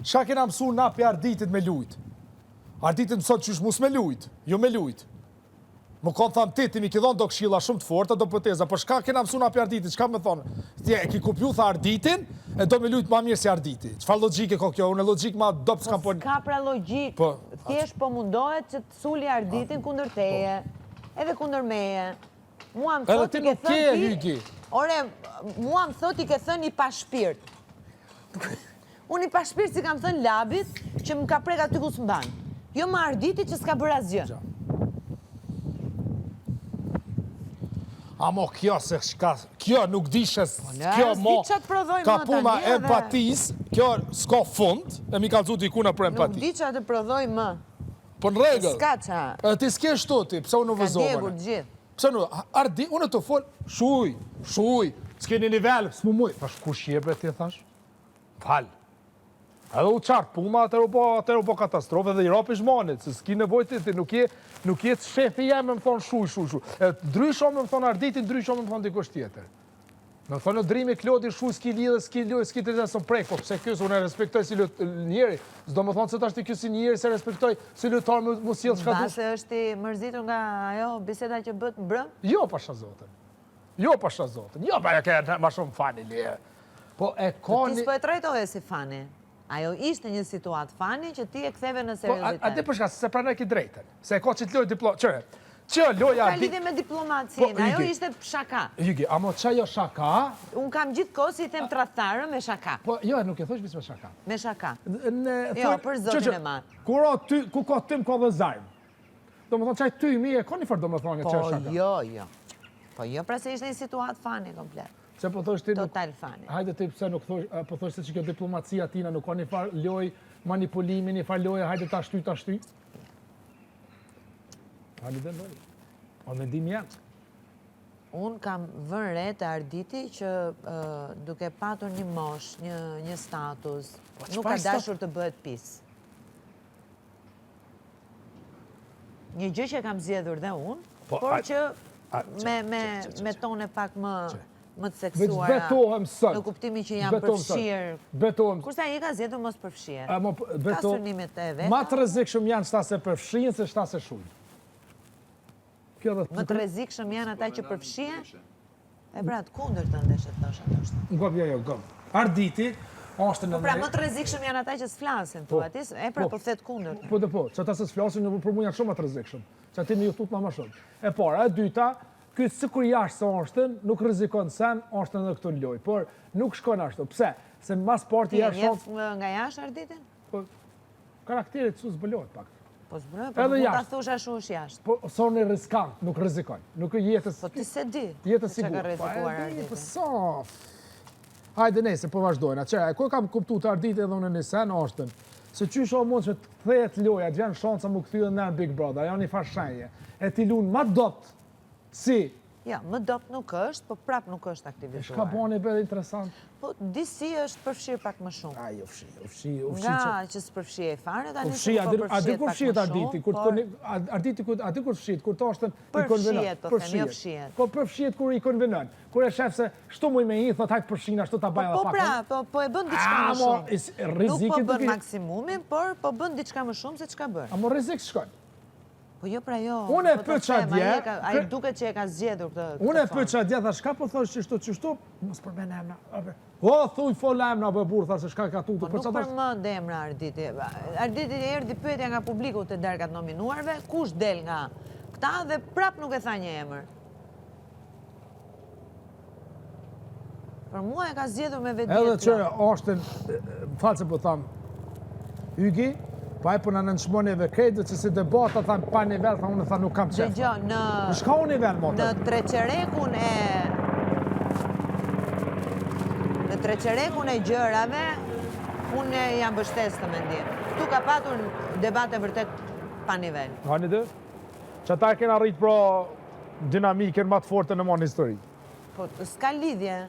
Çka kena mësu na pi Arditit me lujt? Arditit mëson qysh mos me lujt, jo me lujt. Më kon thamë ti, ti mi ki dhonë do këshilla shumë të forta, do poteza, po çka kena mësu na pi Arditit, çka me thonë? Ti e ki kopju tha Arditin, e do me lujt ma mirë si Arditi. Çfarë logjike ka kjo? Unë logjikë ma dobët Po s'kam po... s'ka pra logjikë, Po, thjesht po mundohet që të suli Arditin kundër teje, edhe kundër meje. Mua më Edhe thotë ti i ke nuk ke, thënë ti, Hygi. ore, mua më thotë i ke thënë i pashpirt. Unë i pashpirt s'i kam thënë Labit që më ka prek aty ku s'mban. Jo më Arditit që s'ka bërë asgjë. Amo kjo se shka, kjo nuk dishe, Po, ne, kjo s'di mo, ça të prodhoj ka më puna tani edhe- empatis, kjo s'ka fund, e mi kallzu dikuna për Nuk empati. di ça të prodhoj më. Po në rregull. S'ka ça. Edhe ti s'ke shtu ti, pse unë nuk Ka vëzova? djegur gjithë. Pse nuk, Ardi, unë të fol, shuj, shuj, s'ke një nivel, s'mu muj. Thash, kush je bre ti, thash? Fal. Edhe u qartë puna, atëherë u bo, atëherë u bo katastrofë dhe i ra pishmanit, se s'ki nevojë ti, ti nuk je, nuk je shefi jem me më thonë shuj, shuj, shuj. E ndrysho me më thonë Arditi, ndrysho me më thonë dikush tjetër. Me më thonë Drimi, Klodi, shuj, s'ki lidhe, s'ki lojë, s'ki të të prek, po pse kjo, se unë e respektoj si lut, njeri, s'do më thonë se tash ti kjo si njeri, se respektoj si lojtar me mu sjell çka dush. Mbase është i mërzitur nga ajo biseda që bëtë mbrëm? Jo, pasha zotën. Jo, pasha zotën. Jo, pa e ke ma shumë funny, le. Po e ka Po ti një... s'po e trajtoje si funny. Ajo ishte një situatë funny që ti e ktheve në Po, a, a seriozitet. di për shka, se pranoj ki drejtën. Se e ka që të lojë diplo... Qëre, që loja... Ka lidhje me diplomacinë, Po, ajo Hygi. ishte shaka. Hygi, amo që ajo shaka? Unë kam gjithë kohë si i them tradhtarë me shaka. Po, jo, nuk e thosh bis me shaka. Me shaka. Në, Jo, thoj- për zotin që- që, e madh. Kur, o ty, ku ka tym, ka dhe zjarm. Do më thonë, qaj tymi e ka një farë do më thonë, Po, që është shaka. jo, jo. Po, jo, pra se ishte një situatë funny komplet. Pse po thosh ti nuk... Total funny. Hajde ti pse nuk thosh, po thosh se që kjo diplomacia tina nuk ka një farë loj manipulimi, një farë loje, hajde ta shty, ta shty. Hajde dhe ndoj. O mendim jam. Unë kam vënë re te Arditi që duke patur një mosh, një, një status, Po, nuk ka dashur të bëhet pis. Një gjë që kam zgjedhur dhe unë, Po, por a- që a- me, me, me tone pak më, më të Veç seksuara. betohem sot. Në kuptimin që jam Betohem sot. përfshirë. Betohem. Kurse ai ka zgjedhur mos përfshihet. A, mo, Ka beto- synimet e veta. Ma të rrezikshëm janë shta se përfshihen se shta se shujnë. Kjo dhe Më të rrezikshëm janë ata që përfshihen. E pra, të kundërtën deshe të thosha ndoshta. Gop, jo, jo, gop. Arditi është në Po pra, më të rrezikshëm janë ata që s'flasin, thua ti, e pra, Po. po the të kundërtën. Po dhe po, që ata se s'flasin, në për mu janë shumë më të rrezikshëm. Që ati me ju tut ma më shumë. E para, e dyta, ky sikur jashtë se është, nuk rrezikon sen, është edhe këtu në lojë. Por nuk shkon ashtu. Pse? Se mas parti Ti e jashtë njeh nga jashtë Arditin? Po, karakterit su zbulohet pak. Po zbulohet, po nuk mund ta thush ashtu është jashtë. Po, son e riskant, nuk rrezikon. Nuk e jetës... Po ti se di. Jetës sigur. Që ka rrezikuar po, e di, Arditi. Po sa... Hajde nejse, po vazhdojnë. Qe, e ku kam kuptu te Arditi edhe unë në sen, oshtën. Se qysh o mund që të kthehet loja, të vjen shansa mu kthy në Big Brother, ajo një farë shenje. E ti lun ma dobt, si Jo, më dobt nuk është, po prap nuk është aktivizuar. Shka bani bërë interesant? Po, disi është përfshirë pak më shumë. Ai, u fshi, u fshi, u fshi. Nga që s'përfshihej fare, tani U fshi, se po a di përfshihet kur pak fshihet më Arditi, shumë, kur por Arditi, a di kur fshihet, kur të oshtën i konvenon. Përfshihet, po them, jo fshihet. Po përfshihet kur i konvenon. Kur e shef se shtu muj me i, thot hajt përfshin ashtu ta baj Po, edhe po pak. pra, po, po e bën diçka më Amo, shumë. is- Nuk rrezikin po bën duke- maksimumin, por po bën diçka më shumë se çka bërë. Amo rrezik shkon. Po jo pra jo. Unë e po të pyetja them, dje, ai e ka- Ai kre- duket që e ka zgjedhur këtë këtë Unë e formë. pyetja dje, thash, shka po thosh qështu, qështu, mos përmend emra. Ape, O, thuj fol emra, bë burr, tha se shka ka tutu. Po nuk përmend emra Arditi. Arditi erdhi pyetja nga publiku te darka të nominuarve, kush del nga këta dhe prap nuk e tha një emër. Për mua e ka zgjedhur me vetëdije Edhe të që plotë. është, më falë se po tham, Hygi, pa e po na nënçmon edhe krejt, që si debata, tha pa nivel, tha unë tha nuk kam qef. Dëgjo, në Në shka u nivel, në motër? treçerekun e në treçerekun e gjërave unë jam mbështes të mendim. Këtu ka patur debate vërtet pa nivel. Hani dhe? Që ata e kena rritë pra dinamikën ma të forte në mon histori. Po, s'ka lidhje.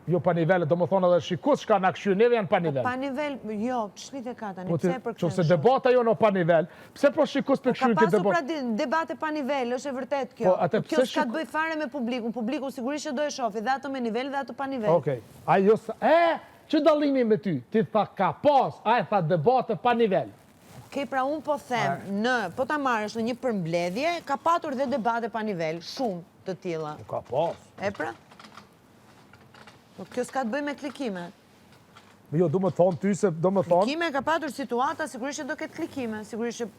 Jo pa nivel, do më thonë edhe shikus shka na këshyrë neve janë pa Po, nivel. pa nivel, jo, ç'lidhje ka tani, Po ti, pse e përkthen qofse kështu? debata jo në pa nivel, pse po shikus për Po, ka këshyrë këtë pasur debat? pra debate pa nivel, është e vërtet kjo. Po, atë Kjo pse s'ka të shik- bëjë fare me publikun, publiku sigurisht që do e shofi, dhe ato me nivel dhe ato pa nivel. Okej, ajo sa, e, Që dallimi me ty? Ti tha ka pas, ai tha debate pa nivel. Okej, pra unë po them, në, po ta marrësh në një përmbledhje, ka patur dhe debate pa nivel, shumë të tilla. Po ka pas. E pra? Po kjo s'ka të bëjë me klikime. Jo, du me thonë ty se do me thonë... Klikime ka patur situata, sigurisht që do ketë klikime, sigurisht që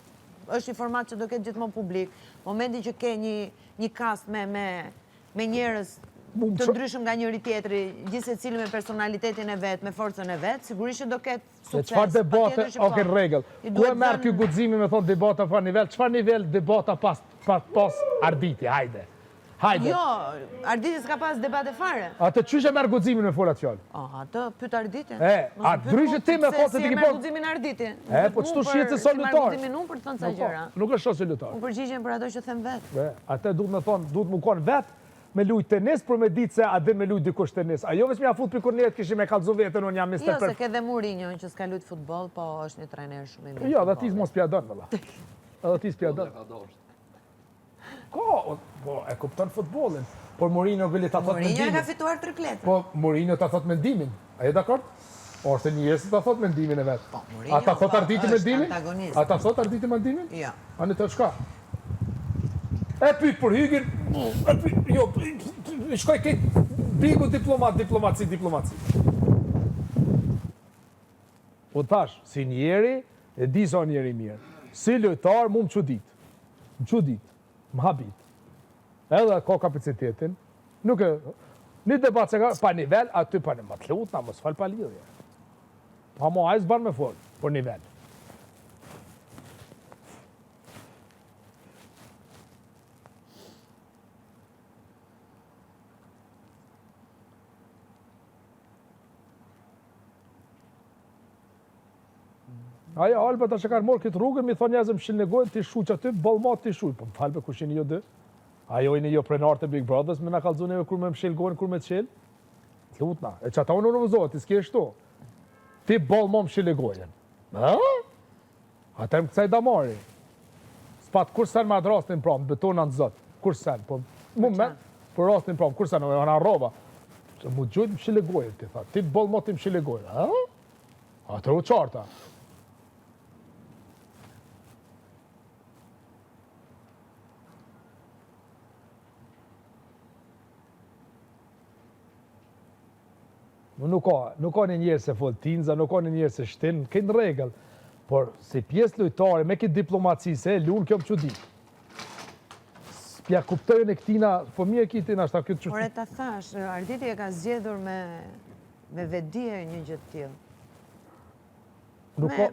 është një format që do ketë gjithmonë publik. Momentin që ke një, një cast me, me, me njerëz të ndryshëm nga njëri tjetri, gjithsecili me personalitetin e vet, me forcën e vet, sigurisht që do ketë sukses. Çfarë debate, po. ok, rregull. Ku e merr ky guximi me thonë debata pa nivel, çfarë nivel debata pas, pas, pas Arditi, hajde. Hajde. Jo, Arditi s'ka pas debate fare. Atë qysh e merr guximin me fol atë fjalë? Oh, atë pyet Arditin. E, a ndryshe ti me thotë se ti ki po. guximin Arditi. E, po çtu shihet se s'o merr lojtar. guximin unë për të thënë ca gjëra. Nuk është si lojtar. Unë përgjigjem për ato që them vetë. E, atë duhet me thonë, duhet me kon vet me lujt tenis për me ditë se a din me lujt dikush tenis. A jo veç me ja fut për kurnet kishim me kallzu veten unë jam Mr. Jo, se ke dhe Mourinho që s'ka lujt futboll, po është një trajner shumë i mirë. Jo, dhe ti mos pja don vëlla. Edhe ti s'pja don. Ko, po, e kupton futbollin. Por Mourinho vili ta thot mendimin. Mourinho ka fituar tripletën. Po, Mourinho ta thot mendimin. A je dakord? O, është një njeri ta thot mendimin e vet. Po, Mourinho A ta thot po, Arditi mendimin? A ta thot Arditi mendimin? Jo. A në të çka? E pyet për Hygin, e pyet, jo, shkoj ke bigu diplomat, diplomaci, diplomaci. Po thash, si njeri, e di sa njeri mirë. Si lojtar, mu më çudit. Më çudit, më habit. Edhe ka kapacitetin, nuk e... Një debat se ka, pa nivel, aty pa nivel, ma të lutna, mos fal pa lidhje. Pa mo, ai s'ban me fol, për nivel. Ajo Alba tash e kanë marrë këtë rrugën, mi thonë njerëzve mshilni gojën, ti shuj aty, boll ma ti shuj. Po më fal be kush jeni ju dy? Ajo jeni jo pronarët e Big Brothers, me na kallzu neve kur me mshil gojën, kur me çel? Të lutna. E çata unë nervozohet, ti s'ke ashtu. Ti boll ma mshile gojën. Ë? Atë më kësaj damari. S'pat kursen me atë rastin pram, betona në zot. Kursen, po mu me, për rastin pram, kursen, e në rroba. Të mu gjujt mshile gojën, ti tha. Ti boll ma ti mshile gojën. Ë? Atë u qarta. Nuk ka, nuk ka një njerë se fol tinza, nuk ka një njerë se shtin, këtë në rregull. Por si pjesë lojtare, me këtë diplomaci se e lunë, kjo më çudit. S'pja kuptoj në këtina, po mirë ki ti nashta këtë çudit. Ore ta thash, Arditi e ka zgjedhur me me vetëdije një gjë të tillë. Nuk me,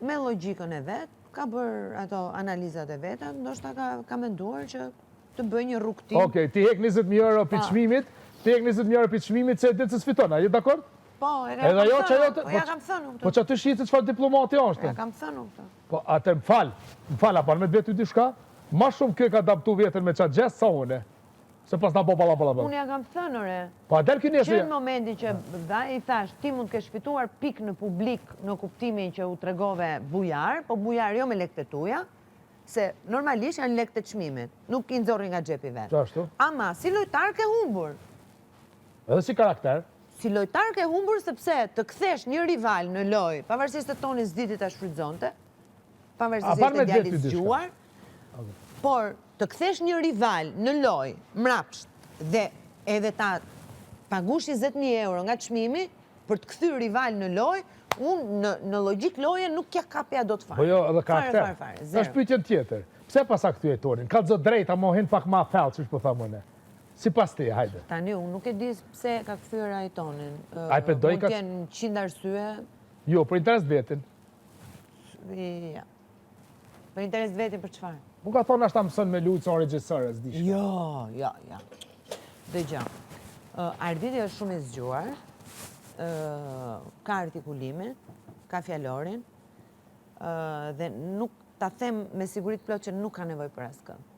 me logjikën e vet, ka bërë ato analizat e veta, ndoshta ka, ka menduar që të bëjë një rrugëtim. Okej, ti hek 20.000 euro pi çmimit, ti hek 20.000 euro pi çmimit se e di se s'fiton, a je dakord? Po, e kam thënë, po ja kam thënë unë këtë. Po që aty shihet se çfarë diplomati është. Ja kam thënë unë këtë. Po atë më fal, më fal, a ban me të vet ty diçka? Ma shumë kjo e ka damtu veten me qatë gjest sa unë. Se pas na bo balla balla balla. Unë ja kam thënë ore. Po a del ky nesër? Që në momentin që dha, i thash, ti mund të kesh fituar pikë në publik në kuptimin që u tregove bujar, po bujar jo me lekët e tuja, se normalisht janë lekët e çmimit, nuk i nxorri nga xhepi vet. Qashtu? Ama si lojtar ke humbur. Edhe si karakter? Si lojtar ke humbur sepse të kthesh një rival në lojë, pavarësisht se Toni s'diti ta shfrytëzonte, pavarësisht se ishte djalë i zgjuar, por të kthesh një rival në lojë mbrapsht dhe edhe ta pagush 20.000 euro nga çmimi për të kthyer rival në lojë, unë në në logjikë loje nuk ja kapja dot fare. Po jo, edhe karakter. Fare, fare, fare, zero. Tash pyetjen tjetër. Pse pasa kthy Tonin? Kallzo drejt, ama hin pak ma thellë, qysh po tham unë. Sipas teje, hajde. Tani unë nuk e di pse ka kthyer ai Tonin. Ai pe doj ka... Mund të jenë 100 arsye. Jo, për interes vetin. Ja. Për interes vetin për çfarë? Mu ka thonë ashtë mësën me lujtë sa regjisor, e s'di Jo, jo, jo. Dëgjo. Arditi është shumë i zgjuar, ka artikulimin, ka fjalorin, dhe nuk ta them me siguri të plotë që nuk ka nevojë për askënd.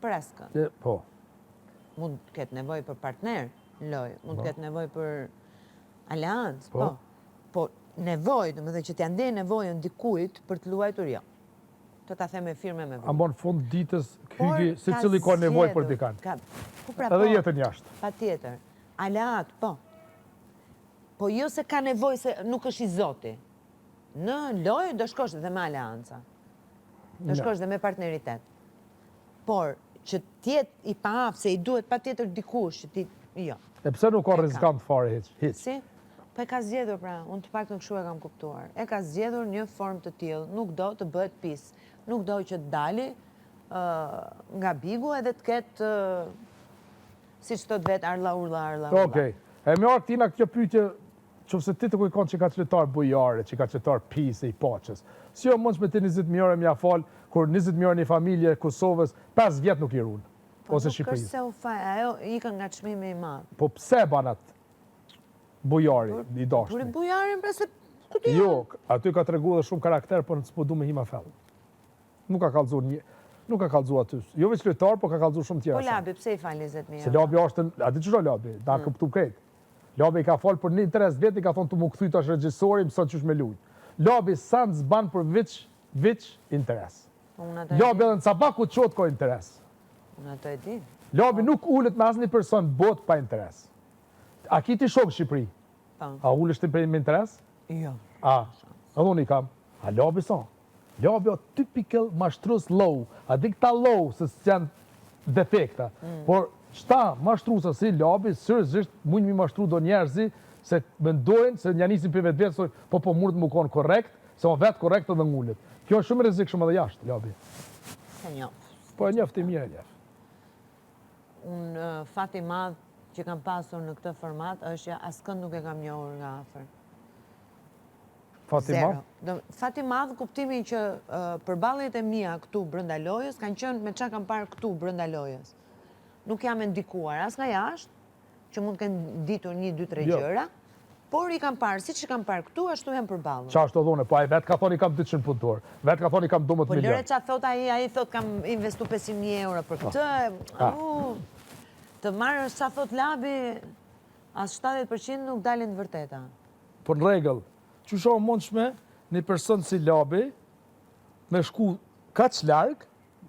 Për askënd. Po. Mund të ketë nevojë për partner në lojë, mund të po. ketë nevojë për aleancë, po. po. Po, nevojë, domethënë që t'ia ndjejë nevojën dikujt për të luajtur, jo. Të ta them me firmë me vulë. Ama në fund ditës, Hygi, secili ka nevojë për dikan. Ka, po pra, Edhe po, jetën jashtë. Patjetër. Aleat, po. Po jo se ka nevojë se nuk është i zoti. Në lojë do shkosh dhe me aleanca. Do shkosh dhe me partneritet. Por që të jetë i paaftë se i duhet patjetër dikush që ti jo. E pse nuk ka rrezikant fare hiç? Hiç. Si? Po e ka zgjedhur pra, unë të paktën kështu e kam kuptuar. E ka zgjedhur një formë të tillë, nuk do të bëhet pis. Nuk do që të dali nga bigu edhe të ketë siç thotë vetë Arla Urla Arla Urla. Okej. E më Artina kjo pyetje qofse ti të kujkon që ka lojtar bujare, që ka lojtar pis e i paqes. Si o mundshme ti 20 mijë euro me ja fal, kur 20 mijë euro një familje e Kosovës 5 vjet nuk i run. Po ose nuk është se u fal, ajo ikën nga çmimi i madh. Po pse ban atë bujari i dashmi? Bëri bujarin pra se ku ti Jo, aty ka tregu edhe shumë karakter, por s'po du me hi ma fell. Nuk ka kallzu një, nuk ka kallzu aty. Jo veç lojtar, po ka kallzu shumë tjera. Po Labi, pse i fal 20 mijë Se Labi është, a di ç'është Labi, na mm. kuptu krejt. Labi i ka falë për një interes vetë, i ka thonë të mu kthy tash regjisori, mëson qysh me lujt. Labi sen s'ban për veç, veç interes. Po Labi edhe në sabah ku qotë ka interes. Unë ato e di. Labi nuk ulet me asnjë person botë pa interes. A ki ti shokë Shqipëri? Po. A ulesh ti me interes? Jo. A, edhe unë i kam. A Labi sa? Labi o typical mashtrus low. A di këta low se s'janë defekta. Mm. Por qëta mashtrusa si Labi, seriozisht mund mi mashtru do njerëzi se mendojnë se një nisin për vetë vetë, po po mund të më konë korrekt, se o vetë korrekt edhe ngullet. Kjo është shumë rrezikshëm edhe jashtë, Labi. Se njoh. Po e njoh ti mirë e njeh. Unë fati madh që kam pasur në këtë format është që askënd nuk e kam njohur nga afër. Fati madh? Fati madh kuptimin që përballjet e mia këtu brenda lojës kanë qenë me ça kam parë këtu brenda lojës. Nuk jam e ndikuar as nga jashtë, që mund të kenë ditur një, dy, tre jo. gjëra, por i kam parë, siç i kam parë këtu, ashtu jam përballur. Ça është dhune, po ai vetë ka thonë i kam 200 punëtor, vetë ka thonë i kam 12 po milion. Po lëre ça thotë ai, ai thotë kam investu 500.000 euro për po. këtë, ah. të marrësh ça thotë Labi, as 70% nuk dalin të vërteta. Po në rregull, qysh o mundshme një person si Labi me shku kaq larg,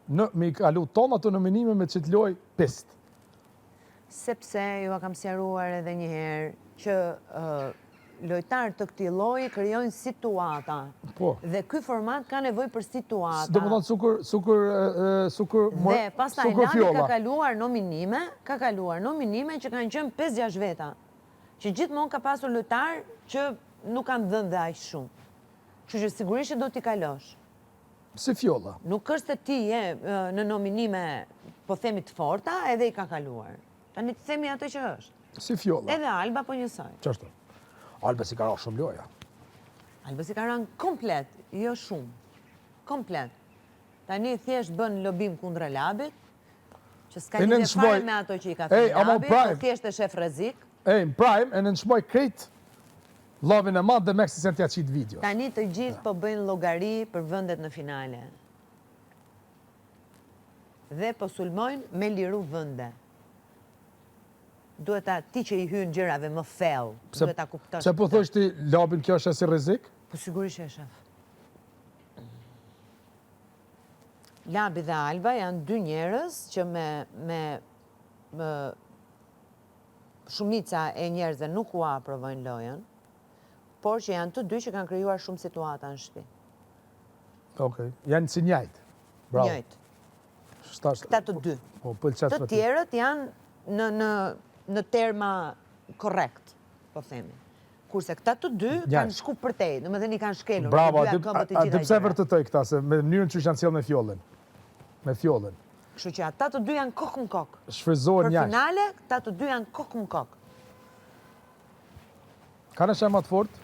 në me i kalu tonë ato nominime me qitë lojë pist. Sepse jua kam sqaruar edhe një herë që lojtarë të këtij lloji krijojnë situata. Po. Dhe ky format ka nevojë për situata. Domethënë sukur sukur sukur Dhe pastaj Labi ka kaluar nominime, ka kaluar nominime që kanë qenë 5-6 veta. Që gjithmonë ka pasur lojtarë që nuk kanë dhënë dhe aq shumë. Kështu që sigurisht që do t'i kalosh. Si Fjolla. Nuk është se ti je në nominime, po themi të forta, edhe i ka kaluar. Tani të themi atë që është. Si Fjolla. Edhe Alba po njësoj. Qashtu. Alba s'i ka ra shumë loja. Alba s'i ka rënë komplet, jo shumë. Komplet. Tani thjesht bën lobim kundra Labit, që s'ka lidhje fare me ato që i ka thënë Labi, po thjesht e shef rrezik. Ej, në prime, e nënçmoj krejt llavin e madh dhe Maxi sen t'ja qitë video. Tani të gjithë po bëjnë llogari për vendet në finale. Dhe po sulmojnë me liru vende. Duhet ta, ti që i hyn gjërave më thellë, duhet ta kuptosh. Pse po thosh ti Labin kjo është si rrezik? Po sigurisht që e shef. Labi dhe Alba janë dy njerëz që me me me shumica e njerëzve nuk ua aprovojnë lojën, por që janë të dy që kanë krijuar shumë situata në shtëpi. Okej, janë si njajt. Bravo. Njëjtë. Këta të dy. Po, pëlqet Të tjerët janë në në në terma korrekt, po themi. Kurse këta të dy kanë shku përtej, domethënë i kanë shkelur. Bravo, a di pse vërtetoj këta, se me mënyrën që janë sjellë me Fjollën. Me Fjollën. Kështu që ata të dy janë kokë më kokë. Shfrytëzohen njajtë. Për finale, këta të dy janë kokë më kokë. Kanë është e ma të fort?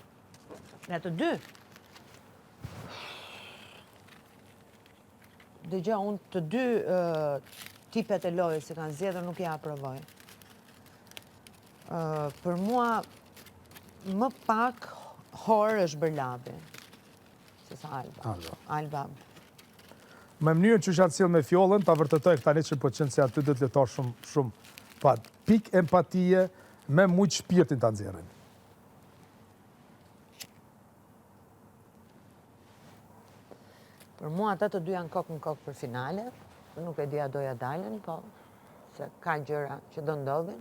Nga të dy. Dëgjo, unë të dy tipet e lojës që kanë zgjedhur nuk i aprovoj. Për mua, më pak horë është bërë Labi. Se sa Alba. Alba. Alba. Me mënyrën që janë sjellë me Fjollën, ta vërtetoj këta një që po qenë se aty do të lojtar shumë, shumë, pa pikë empatie, me mujtë shpirtin ta nxjerrin. Për mua ata të dy janë kokë në kokë për finale, nuk e di a do ja dalin, po se ka gjëra që do ndodhin.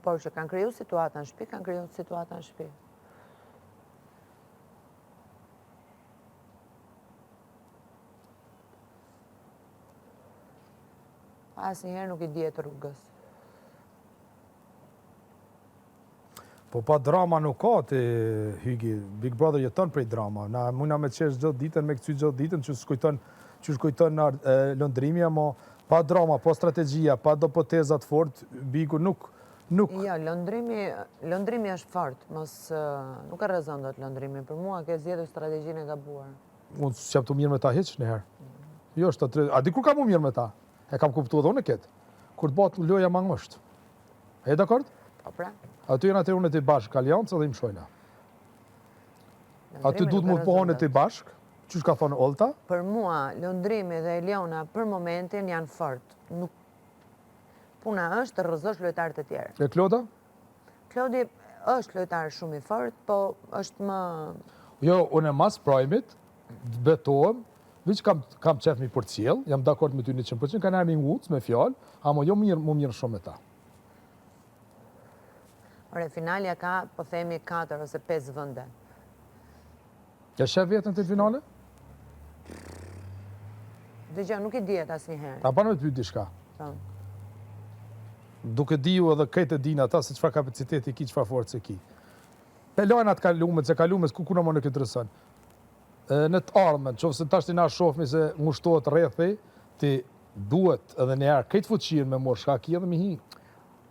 Por që kanë kriju situata në shpi, kanë kriju situata në shpi. Asnjëherë nuk i dihet rrugës. Po pa drama nuk ka ti Hygi, Big Brother jeton prej drama. Na mujna me qesh gjithë ditën, me kcy gjithë ditën, që s'kujton, që s'kujton Londrimi, ama pa drama, pa strategjia, pa do poteza të fort, Bigu nuk, nuk... Jo, Londrimi, Londrimi është fort, mos, nuk e rrëzon dot Londrimin, për mua ke zgjedhur strategjinë e gabuar. Unë s'jam tu u mirë me ta hiç njëherë. Jo, është të A di kur kam u mirë me ta? E kam kuptu edhe unë këtë. Kur të bëhet loja ma ngusht. A je dakord? Po pra. Aty janë aty unë e ti bashkë, aliancë dhe i mshojna. Aty duhet mu pohon e ti bashkë, qysh ka thonë Olta? Për mua, Londrimi dhe Eliona për momentin janë fort. Nuk... Puna është të rrëzosh lojtarë të tjerë. E Kloda? Klodi është lojtar shumë i fort, po është më... Jo, unë e mas prime-it, betohem, veç kam, kam qef mi përcjell, jam dakord me ty 100%, ka nërë mi nguc me fjalë, amo jo mirë, mu mirë shumë me ta. Ore, finalja ka, po themi, 4 ose 5 vende. Ja shef veten te finale? Dëgjo, nuk i dihet asnjëherë. Ta ban me të pyet diçka. Po. Duke diju edhe krejt e dinë ata se çfarë kapaciteti ki, çfarë force ki. E lajnë atë kalume, se kalume, ku ku në më nuk intereson. Në të ardhmen, qoftë se tashti na shohmi se ngushtohet rrethi, ti duhet edhe një herë krejt fuqinë me morë shka ki edhe mi hi.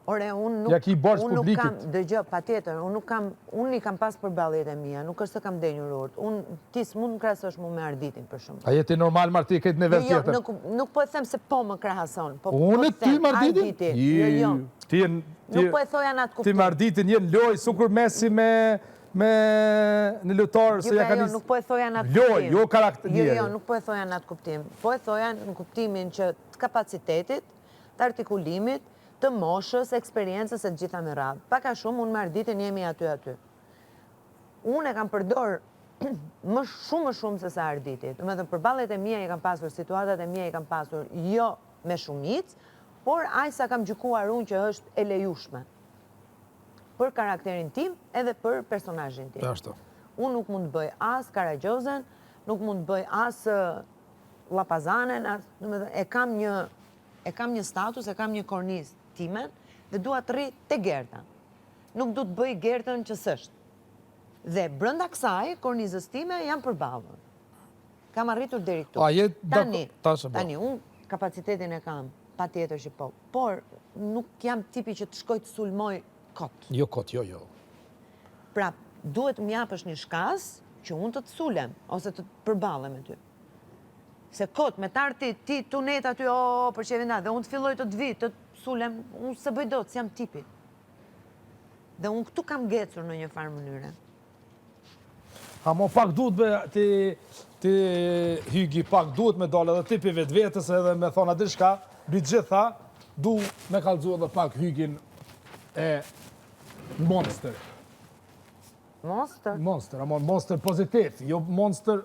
Ore, unë nuk, Ja ki borxh unë nuk kam, publikit. dëgjo, patjetër, unë nuk kam, unë i kam pas përballjet e mia, nuk është se kam ndenjur urtë. Unë, ti s'mund të më krahasosh mu me Arditin, për shembull. A je ti normal mar ti krejt në nivel Jo, jo, tjetër. nuk, nuk po e them se po më krahason, po, po Unë ty them me Arditin? Arditin. Jo, jo. Ti je ti Nuk po e thoja në atë Ti kuptim. me Arditin je në lojë sikur Messi me me në lojtar se Jo, ja pra ka jo, nis. nuk po e thoja në atë Lojë, kuptim. jo karakter. Jo, jo, nuk po e thoja në atë kuptim. Po e thoja në kuptimin që të kapacitetit, të artikulimit, të moshës, eksperiencës e të gjitha me radhë. Pak a shumë, unë me Arditin jemi aty aty. Unë e kam përdor më shumë më shumë se sa Arditi. Domethënë, përballjet e mia i kam pasur, situatat e mia i kam pasur, jo me shumicë, por aq sa kam gjykuar unë që është e lejushme. Për karakterin tim edhe për personazhin tim. Ashtu. Unë nuk mund të bëj as Karagjozen, nuk mund të bëj as Llapazanen, as, domethënë, e kam një E kam një status, e kam një kornizë timen dhe dua të rri te Gerta. Nuk du të bëj Gertën që s'është. Dhe brenda kësaj kornizës time jam përballur. Kam arritur deri këtu. A je Tani, tash e po. tani unë kapacitetin e kam, patjetër që po, por nuk jam tipi që të shkoj të sulmoj kot. Jo kot, jo, jo. Pra, duhet më japësh një shkas që unë të të sulem ose të përballem me ty. Se kot, me t'ardh ti, ti tu nejt aty, o, për qejfin tand, dhe unë të filloj të të vi, të të sulem, unë s'e bëj dot, s'jam tipi. Dhe unë këtu kam ngecur në një farë mënyre. Amo pak duhet be, ti, ti Hygi, pak duhet me dalë edhe ti pi vetvetes edhe me thona diçka, mbi gjitha, du me kallzu edhe pak Hygin e monster. Monster? Monster, ama monster pozitiv, jo monster,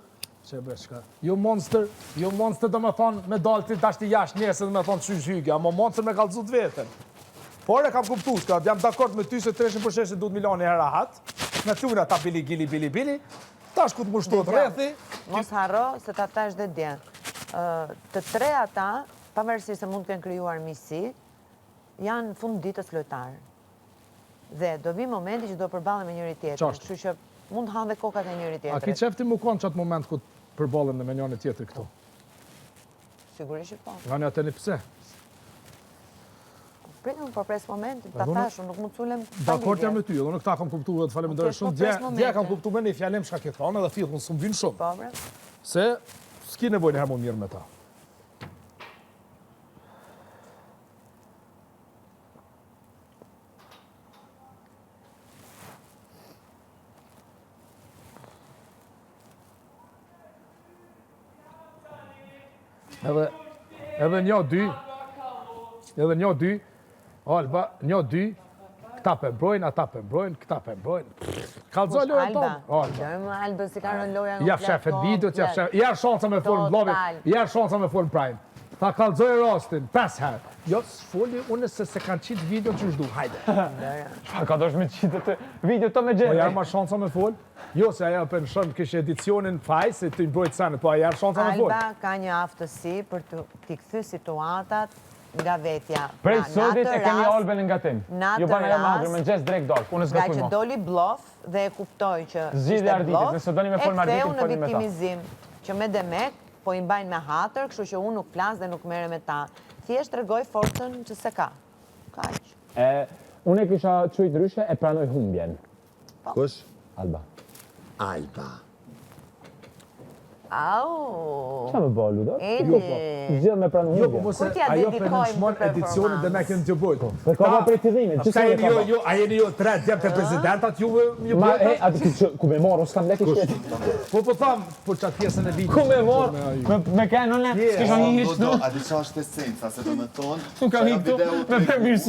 që e beshka, jo monster, jo monster do me thonë me dalë ti tash ti jashtë njerëzve do me thonë qysh Hygi, ama monster me kallzu të veten. Por e kam kuptu, s'ka, jam dakord me ty se treshin për sheshin duhet mi lanë një herë rahat, me thuna ta bili gili bili bili, tash ku të ngushtohet rrethi. Mos harro se ta thash dhe dje. Të tre ata, pavarësisht se mund të kenë krijuar miqësi, janë fund ditës lojtarë. Dhe do vi momenti që do përballen me njëri tjetrin, kështu që mund të hanë dhe kokat e njëri tjetrit. A ki qef ti mu konë qatë moment ku përballen me njëri tjetrin këtu? Sigurisht që po. Nga një atë një pse? Prit, unë po pres momentin, ta thash, unë nuk mund të sulem Dakord jam me ty, edhe unë këta kam kuptu dhe të faleminderoj shumë. Dje, dje kam kuptu me një fjalim çka ke thonë edhe thithë, unë s'më vynë shumë. Po, bre. Se, s'ki nevojë njëherë mu mirë me ta. Edhe, edhe një, dy, edhe një, dy, Alba, një, dy, këta pe mbrojnë, ata pe mbrojnë, këta pe mbrojnë. Kallzo lojën tonë. Alba. Alba, Alba si ka rënë loja Ja shef videot, ja shef, ja shansa me formë vllavit, ja shansa me formë prime. Tha kallxoj rastin, 5 herë. Jo, s'foli unë se se kanë qitë video që shdu, hajde. Çfarë ka dosh me qitë të video të me Po Jerry? jarë ma shansa me fol? Jo, se ajo penshon kishte edicionin faj, se të mbrojt senet, po a jarë shansa me fol? Alba ka një aftësi për të t'i kthy situatat nga vetja. Prej Pra, në sotit atë e kemi rast- Albën në gatim. në Jo atë bana jo me rast- hangër, mëngjes drek dark, unë Nga s'gatoj që mo. doli bluff dhe e kuptoi që Zgjidhje ishte Arditit, bluff, nëse doni me fol me e ktheu Arditin, në folni me ta. viktimizim, që me demek po i mbajnë me hatër, kështu që unë nuk flas dhe nuk merrem me ta. Thjesht tregoi forcën që se ka. Kaq. E, unë e kisha qujt ndryshe, e pranoj humbjen. Kush? Alba. Alba. Au. Qa më bë, Ludo? Edi. Jo, po. Zgjidh me pranu Jo, po humbjen. mos e, Kujt ja ajo dedikojmë penëshmon këtë edicionin dhe me kënë të bojt. Po ka bërë prej fillimit, Pse gjithmonë e jeni ka jo, bërë. jo, a jeni jo tre djem të prezidentat juve ju Ma, bojta? e, atë që, ku me marrë, unë s'kam lekë shtetit. Po po tham, për qatë pjesën e vitit. Ku me marrë, me, me kenë unë, s'kisha një hiç Do, këtu. a di qa është esenca, se do me thonë, Nuk kam që hi ajo këtu, video me tregu- përmirësu.